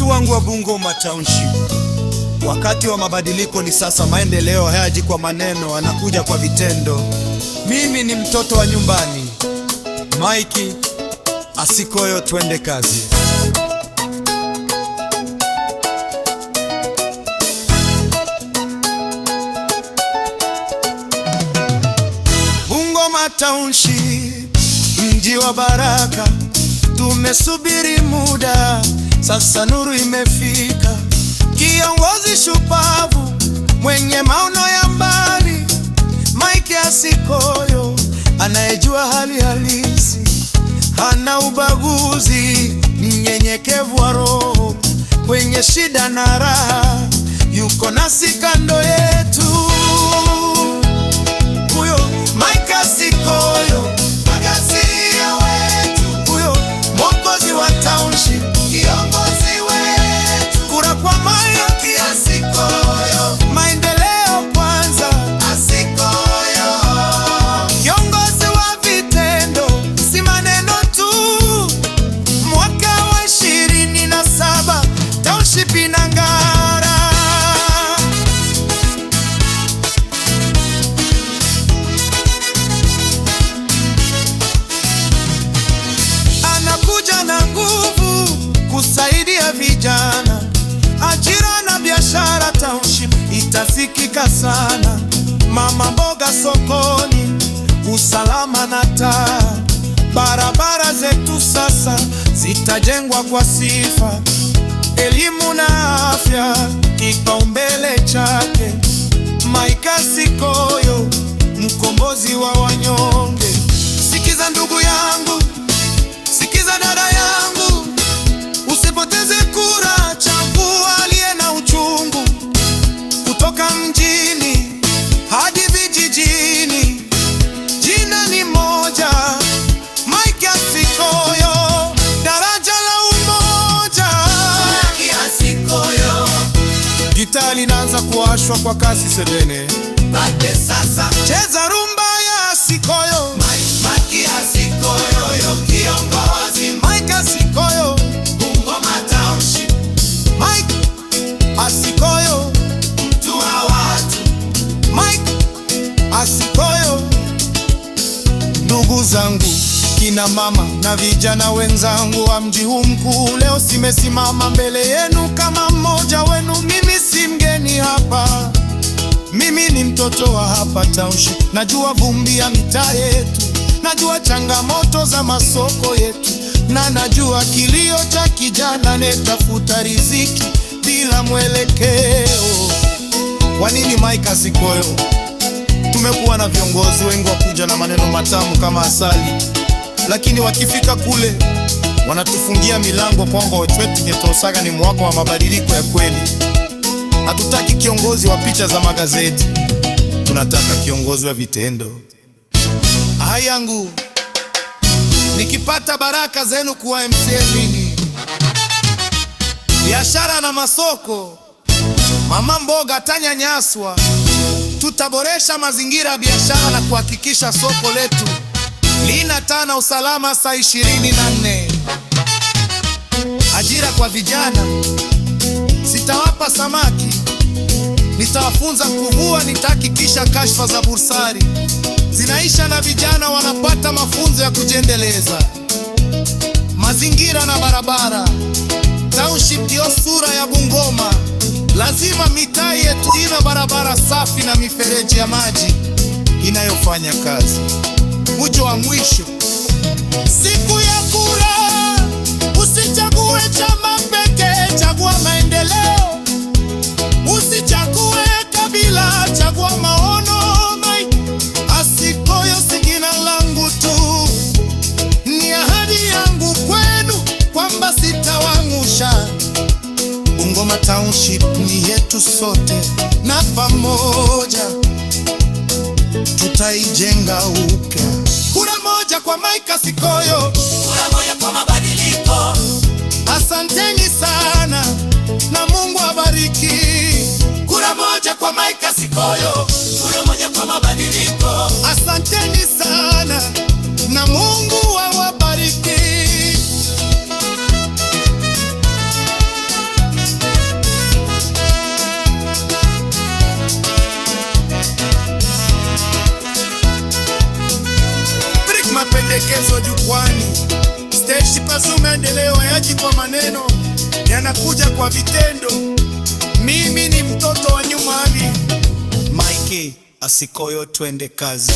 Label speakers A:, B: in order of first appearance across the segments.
A: Watu wangu wa Bungoma Township, wakati wa mabadiliko ni sasa. Maendeleo hayaji kwa maneno, anakuja kwa vitendo. Mimi ni mtoto wa nyumbani, Mike Asikoyo, twende kazi. Bungoma Township, mji wa baraka, tumesubiri muda, sasa nuru imefika. Kiongozi shupavu mwenye maono ya mbali, Mike Asikoyo, anayejua hali halisi, hana ubaguzi, mnyenyekevu wa roho, kwenye shida na raha, yuko nasi kando yetu. Huyo Mike Asikoyo, Magasia wetu, huyo mwokozi wa township, kiongozi wetu. Kura kwa Mike Asikoyo, maendeleo kwanza. Asikoyo, kiongozi wa vitendo, si maneno tu. Mwaka wa 27 township inang'ara. Anakuja na nguvu kusaidia vijana, ajira na biashara, township itasikika sana. Mama mboga sokoni, usalama na taa, barabara zetu sasa zitajengwa kwa sifa. Elimu na afya kipaumbele chake. Mike Asikoyo, mkombozi wa wanyonge. Sikiza ndugu yangu, sikiza dada yangu, usipoteze kura, chagua aliye na uchungu. Kutoka mjini hadi vijijini, jina ni moja, Mike Asikoyo, daraja la umoja.
B: Mike Asikoyo,
A: Gitaa linaanza kuwashwa kwa kasi sebene,
B: Bate sasa.
A: Cheza rumba ya Asikoyo.
B: Mike Asikoyo, yo kiongozi.
A: Mike Asikoyo,
B: Bungoma Township,
A: Mike Asikoyo,
B: mtu wa watu.
A: Mike Asikoyo. Ndugu zangu, kina mama na vijana wenzangu wa mji huu mkuu, leo simesimama mbele yenu kama mmoja wenu. Mimi si mgeni hapa, mimi ni mtoto wa hapa township. Najua vumbi ya mitaa yetu, najua changamoto za masoko yetu, na najua kilio cha kijana anayetafuta riziki bila mwelekeo. Kwa nini Mike Asikoyo? Tumekuwa na viongozi wengi wa kuja na maneno matamu kama asali, lakini wakifika kule wanatufungia milango kwamba wetwetu ni mwaka wa mabadiliko ya kweli. Hatutaki kiongozi wa picha za magazeti, tunataka kiongozi wa vitendo. Ayangu, nikipata baraka zenu kuwa MCA mimi, biashara na masoko, mama mboga tanyanyaswa. Tutaboresha mazingira ya biashara na kuhakikisha soko letu lina taa na usalama saa 24. Ajira kwa vijana, sitawapa samaki, nitawafunza kuvua. Nitahakikisha kashfa za bursari zinaisha na vijana wanapata mafunzo ya kujiendeleza. Mazingira na barabara, township ndio sura ya Bungoma. Lazima mitaa yetu iwe barabara safi na mifereji ya maji inayofanya kazi. Mwisho wa mwisho, siku ya kura, usichague chama pekee, chagua maendeleo. Usichague kabila, chagua maono. Mike Asikoyo si jina langu tu, ni ahadi yangu kwenu kwamba sitawaangusha. Bungoma Township ni yetu sote, na pamoja tutaijenga upya. Kura moja kwa Mike Asikoyo,
B: Kura moja kwa mabadiliko.
A: Asanteni sana na Mungu abariki.
B: Kura moja kwa Mike Asikoyo, kura moja kwa mabadiliko.
A: Asanteni sana na Mungu awabariki. Mapendekezo jukwani. Stage pasu, maendeleo hayaji kwa maneno, yanakuja kwa vitendo. Mimi ni mtoto wa nyumbani. Mike Asikoyo, twende kazi.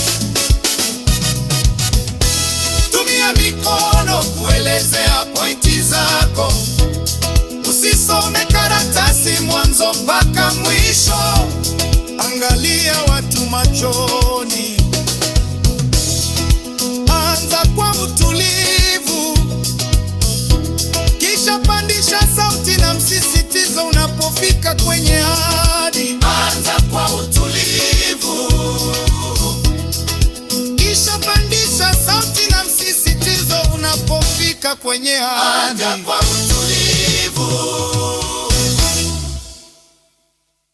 A: Tumia mikono kuelezea pointi zako, usisome karatasi mwanzo mpaka mwisho. Angalia watu machoni, anza kwa utulivu, kisha pandisha sauti na msisitizo unapofika kwenye ahadi.
B: Anza kwa utulivu,
A: Kisha pandisha sauti na msisitizo unapofika kwenye ahadi.
B: Anza kwa utulivu.